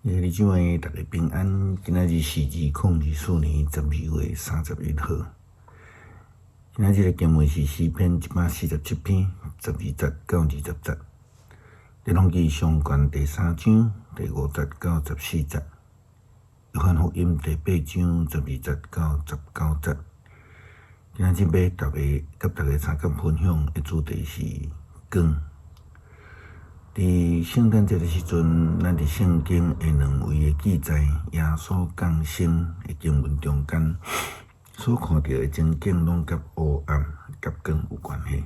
弟兄姊妹，逐家平安。今仔日是2024年12月31號。今仔日的經文是詩篇147篇12節到20節。列王紀上卷第三章第5節到14節。約翰福音第八章12節到19節。今仔日欲特別佮大家相共分享的主題是光。佇聖誕節的時陣，咱佇聖經的兩位的記載，耶穌降生的經文中間所看著的情景，攏佮烏暗、佮光有關係。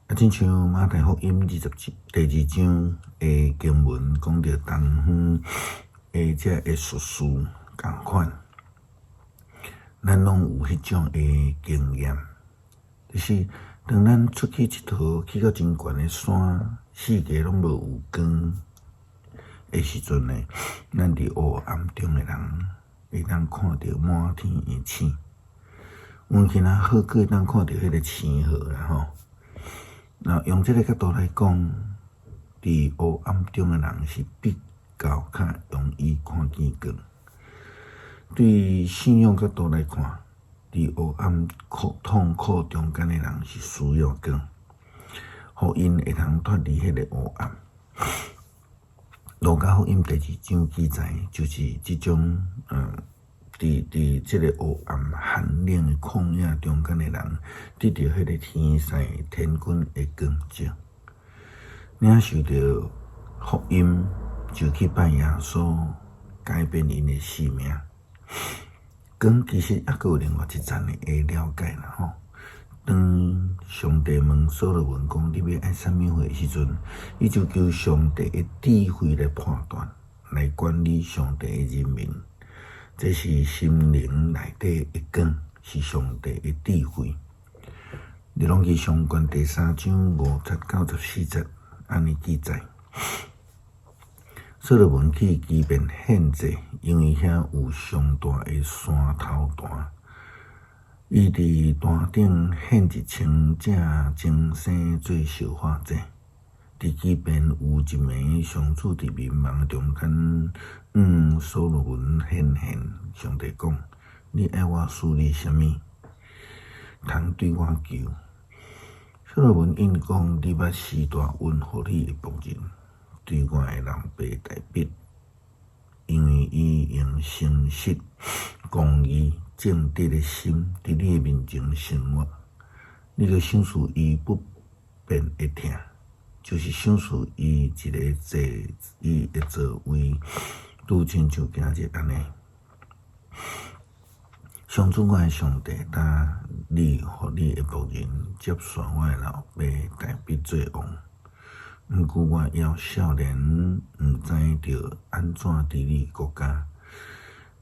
啊，親像馬太福音第二章的經文，講著東方的這个術士仝款，咱攏有彼種的經驗，就是當咱出去𨑨迌，去到真懸的山，四界攏無有光的時陣呢，咱佇烏暗中的人會當看著滿天的星，運氣若好，閣會當看著彼个星河啦吼。那用這个角度來講，佇烏暗中的人是比較較容易看見光。對信仰角度來看，佇烏暗苦痛苦中間的人是需要光，予𪜶會通脫離彼个烏暗。路加福音第二章記載，就是這種佇這個烏暗寒冷的曠野中間的人，得著彼个天使天軍的光照，領受著福音，就去拜耶穌，改變𪜶的性命。光其實猶閣有另外一層的了解啦吼。當上帝問所羅門講你欲愛啥物貨的時陣，伊就求上帝的智慧來判斷，來管理上帝的人民。這是心靈內底的光，是上帝的智慧。列王紀上卷第三章5節到14節，按呢記載。所羅門去基遍獻祭，因為遐有上大的山頭壇。伊佇壇頂獻1000隻精牲做燒化祭。佇基遍有一暝，上主佇迷夢中間，向所羅門顯現。上帝講：你愛我賜你啥物？通對我求。所羅門應講：你欲施大恩予你的僕人，對我的老爸大衛，因為伊用誠實、公義、正直的心，佇你的面前生活，你閣賞賜伊不變的疼，就是賞賜伊一个坐伊的座位，拄親像今日按呢。上主我的上帝，今你予你的僕人接續我的老爸大衛做王。毋過我猶少年，毋知著按怎治理國家。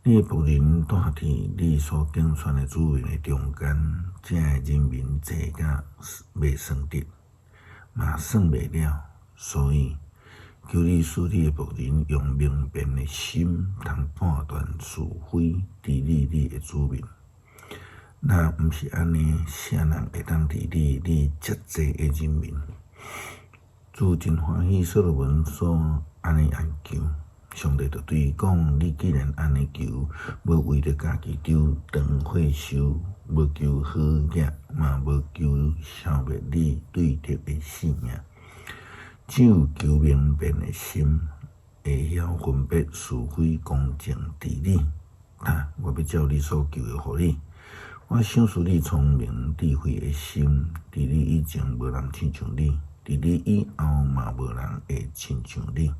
你的僕人住佇你所揀選的子民的中間，這个人民濟甲袂算得，嘛算袂了。所以，求你賜你的僕人用明辨的心，通判斷是非，治理你的子民。若毋是按呢，啥人會當治理你遮濟的人民？主真歡喜所羅門所按呢按求，上帝就對伊講：你既然按呢求，無為著家己求長歲壽，無求好額，嘛無求消滅你對敵的性命，只有求明辨的心，會曉分別是非公正治理。啊，我欲照你所求的予你。我賞賜你聰明智慧的心，佇你以前無人親像你。佇你以後嘛無人會親像你。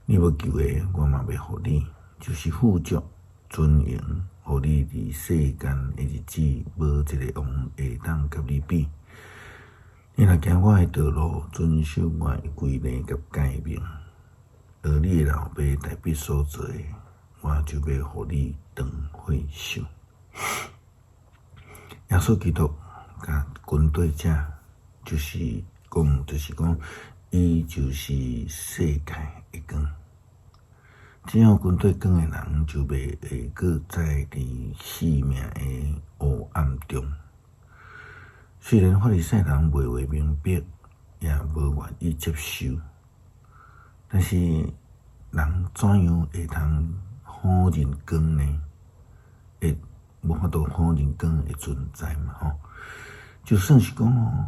你欲求的，我嘛欲予你，就是富足、尊榮，予你佇世間的日子，無一個王會當佮你比。你若行我的道路，遵守我的規例佮誡命，學你的老爸大衛所做的，我就欲予你長歲壽。耶穌基督共軍隊者，就是講，就是講，伊就是世界的光。只要跟綴光的人，就袂會閣再佇性命的烏暗中。雖然法利賽人袂會明白，也無願意接受，但是人怎樣會通否認光呢？會無法度否認光的存在嘛？吼，就算是講吼，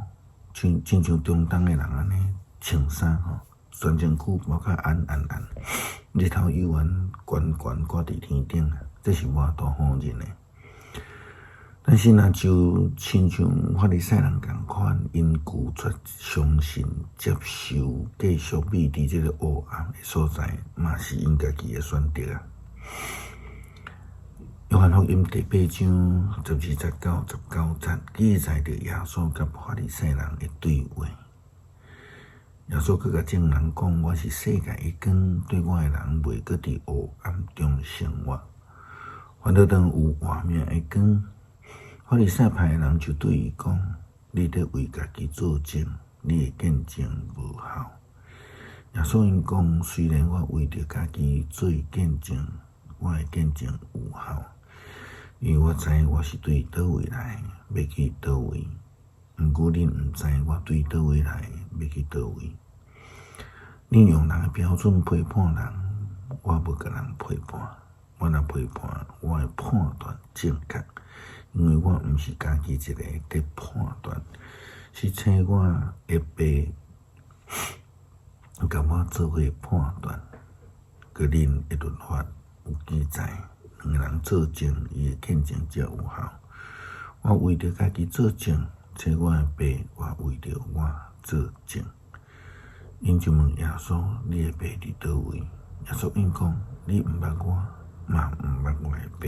像親像中東的人按呢穿衫吼，全身軀包甲暗暗暗，日頭猶原懸懸掛佇天頂啊，這是無法度否認的。但是若就親像法利賽人仝款，𪜶拒絕相信、接受、繼續覕佇這个黑暗的所在，嘛是𪜶家己的選擇啊。約翰福音第八章十二節到十九節記載著耶穌佮法利賽人的對話。耶穌閣共眾人講：我是世界的光，綴我的人袂閣佇黑暗中生活，反倒當有活命的光。法利賽派的人就對伊講：你佇為家己做證，你的見證無效。耶穌𪜶講：雖然我為著家己做見證，我的見證有效，因為我知我是對佗位來，欲去佗位。毋過恁毋知我對佗位來，欲去佗位。恁用人的標準批判人，我無共人批判。我若批判，我的判斷正確，因為我毋是家己一个佇判斷，是請我的爸共我做伙判斷。閣恁的律法有記載，兩个人做證，伊的見證才有效。我為著家己做證，請我的爸嘛為著我做證。𪜶就問耶穌：你的爸佇佗位？耶穌應講：你毋捌我，嘛毋捌我的爸。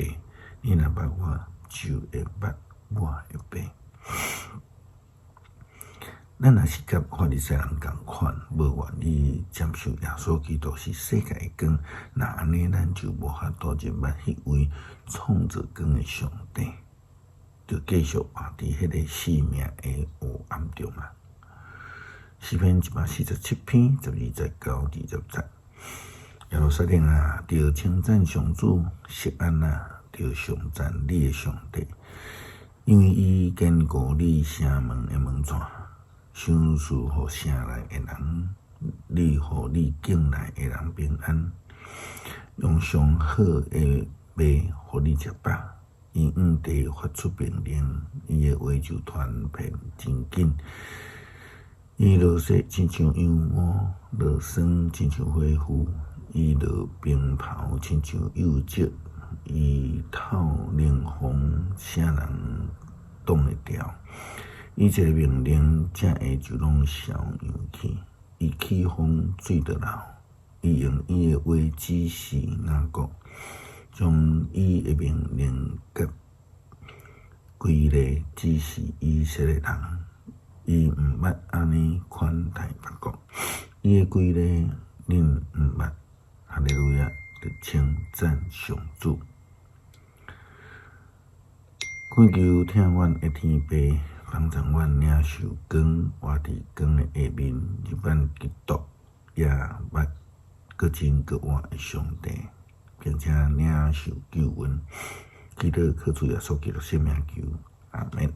你若捌我，就會捌我的爸。咱若是佮法利賽人仝款，無願意接受耶穌基督是世界的光，若按呢，咱就無法度認捌彼位創造光的上帝，就繼續活佇彼个死命的黑暗中啊！詩篇一百四十七篇十二節到二十節，耶路撒冷啊，著稱讚上主；錫安啊，著頌讚你的上帝，因為伊堅固你城門的門掣，賞賜予城內的人，你予你境內的人平安，用上好的麥予你食飽。伊向地發出命令，伊的話就傳遍真緊。伊落雪親像羊毛，落霜親像火雨，伊落冰雹親像幼石，伊透冷風，啥人擋會牢？伊一个命令，這下就攏消揚去。伊起風，水就流。伊用伊的話指示雅各，將伊的命令佮規例指示以色列人。伊毋捌按呢款待別國，伊的規例恁毋捌。哈利路亞，著稱讚上主。懇求疼阮的天父，幫助阮領受光，活佇光的下面，入捌基督，也捌閣真閣活的上帝，並且領受救恩。祈禱靠主耶穌基督聖名求，阿們。